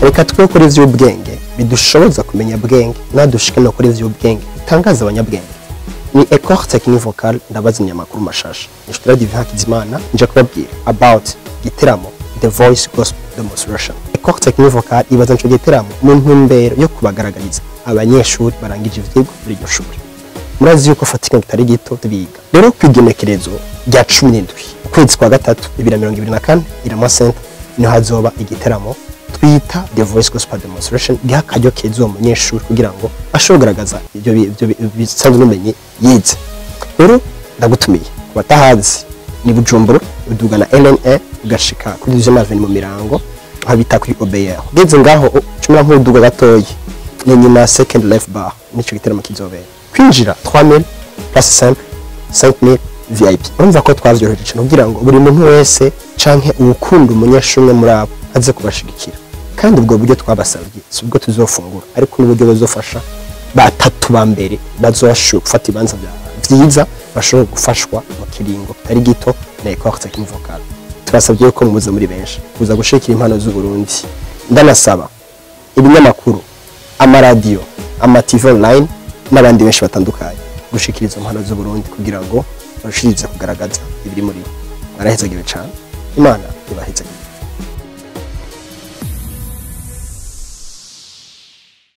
Reka twe kuri ivy'ubwenge bidushoboza kumenya bwenge, nadushike no kuri ivy'ubwenge bitangaza abanyabwenge. Ni École Technique Vocale. Ndabazimya amakuru mashasha. Inshuti Divin Hakizimana, nje kubabwira about giteramo The Voice Gospel Demonstration. École Technique Vocale ibaza ico giteramo mu ntumbero yo kubagaragariza abanyeshuri barangije ivyigwa muri iryo shuri. Murazi yuko fatika kitari gito tubiga. Rero kwigenekerezo rya 17 ukwezi kwa gatatu 2024, Irama Center niho hazoba igiteramo twita The Voice Gospel Demonstration, giha akaryo keza uwo munyeshuri kugira ngo ashobore kugaragaza ibyo bisanzwe n'ubumenyi yize. Rero ndagutumiye. Ku batahazi, ni Bujumbura, uduga na LNA ugashika kuri Deuxième Avenue mu Mirango, aho bita kuri OBR. Ugeze ngaho cumi nk'uduga gatoyi, ni nyuma ya Second Life Bar, nico giteramo kizobera. Kwinjira 3000, place simple 5000, VIP. Urumva ko twavyoroheje cyane kugira ngo buri muntu wese canke uwukunda umunyeshuri umwe muri abo aze kubashigikira. Kandi ubwo buryo twabasabye si ubwo tuzofungura, ariko n'uburyo buzofasha batatu ba mbere bazoshobora gufata ibibanza vyiza, bashobora gufashwa mu kiringo kitari gito na École Technique Vocale. Turasabye ko muza muri benshi kuza gushikira impano z'u Burundi. Ndanasaba ibinyamakuru, amaradiyo, ama TV online n'abandi benshi batandukanye gushikira izo mpano z'u Burundi kugira ngo barushirize kugaragaza ibiri muri bo. Barahezagiwe cyane, Imana ibahezagire.